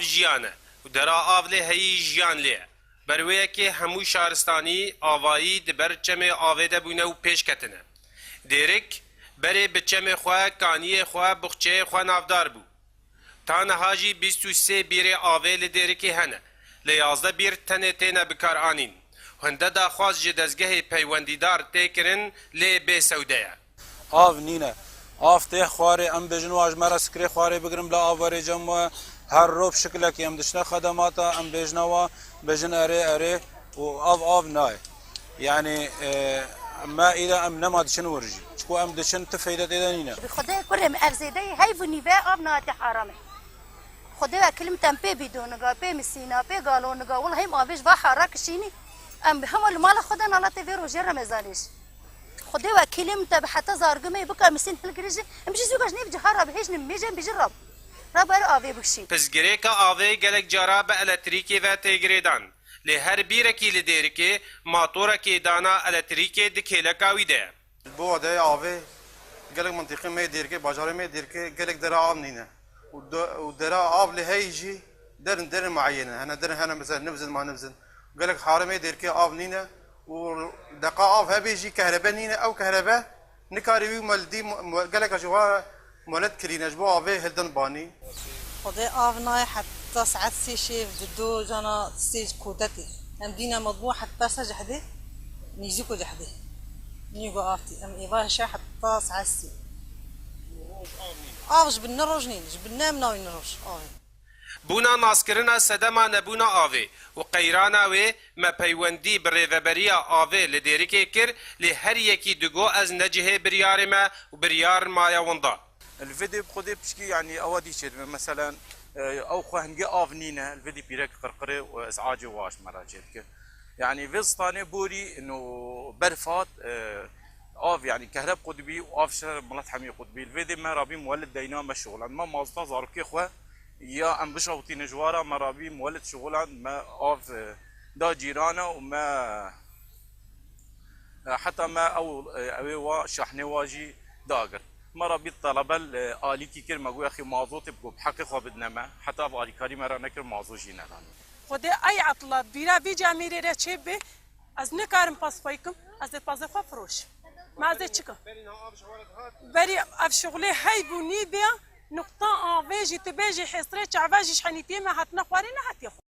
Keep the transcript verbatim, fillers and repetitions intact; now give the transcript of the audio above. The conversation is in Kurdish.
Jiyan e û dera av lê heyî jiyan lê ye. Ber wê yekê hemû şaristanî, avayî di ber çemê avê de bûne û pêş ketine. Dêrik berê bi çemê xwe, kaniyê xwe, buxçeyê xwe navdar bû. Ta niha jî bîst û sê bîrê avê li Dêrikê hene. Lê yazdeh bîr tenê têne bikaranîn. Hinde daxwaz ji dezgehê peywendîdar tê kirin, lê bê sewde ye. Av nîne. Av tê xwarê, em bêjin wa ji me re sikrê xwarê bigirin bila av were cem we. Her roj şikilekî em diçine xedemata, em bêjine wa, bêjin erê, erê û av, av nayê. Yani, e, me îde em nema diçin wir jî. Çiku em diçin ti feyde tê de nîne. Bi Xwedê kurê min ev zêdeyî heyv û nîve av nayê tê haramê. Xwedê wekîl min tem pê bîdoniga, pê misîna, pê galoniga. Wela hêm avê ji va hara kişînî. Em hema li mala xwe de nala tê vê rojê Remezanê jî. Xwedê wekîlê min te bi heta zargimê bika misîn hilgirî jî. Em jî zû gaş nêv cihar re bihêjin, em mêjin bijin rab. Rab were avê bikişîn. Pizgirêka avê gelek cara bi elektrîkê ve tê girêdan. Lê her bîrekî li Dêrikê matorekê dana elektrîkê di kêleka wî de ye. Ji bo wadeyê avê gelek mintîqê me yê Dêrikê, bajarê me yê Dêrikê gelek dera av nîne. Û de-, û dera av lê heyî jî derin derin mueyen e. Hene derin hene mesela nibizin ma nibizin. Gelek harê me yê Dêrikê av nîne û deqa av hebê jî kehrebe nîne. Ew kehrebe nikarî wî me li dî mu-, mu-, geleka ji wa muelet kirîne ji bo avê hildin banî. Xwedê av nayê heta saet sê şêv di do jana sê kotetê. Em dîne me bû heta se cehdê, nîzîko cehdê. Nîgo av tî. Em êva hişe heta saet sê. Av ji bin ne roj nîn, ji bin ne em nayîn roj avê. Bûna naskirina sedema nebûna avê û qeyrana wê me peywendî bi rêveberiya avê li Dêrikê kir, lê her yekî digo ez ne cihê biryarê me û biryar maye winda. Li vê dê bi xwedê pişkî, yanî ewa dî çêdibe. Meselen, e, ew xwe hingê av nîne, li vê dî pîrek qirqirê û ezecê wa ji me re çêdike. Yanî vê zistanê borî ino berf hat, e, av, yanî kehreb qutbî û av şer milet hemî qutbî. Li vê dê me rabî muwelid deyna me şixulan. Me mazota zarokê xwe ya em bişewtîne ji wara me rabî muwelid şixulan, me av, e, da cîrana û me E, heta me ew, e, ew ê wa şahnê wa jî dagirt. Me re bît telebel, e, alîkî kir, me got, "Exî mazotê biko, bi heqê xwe bidine me." Heta ev alîkarî me re nekir, mazot jî nedan. Xwedê ey etla bîra vî camîrê re çê bê, ez nikarim pez xwe kim, ez ê pezê xwe firoşim. Me ez ê çi kim? Berî ev şixulê hey bû nî bê, nuqta avê jî tu bêjî hêsirê çava jî ji henîtiyê me hatine xwarê nehatiye xwe.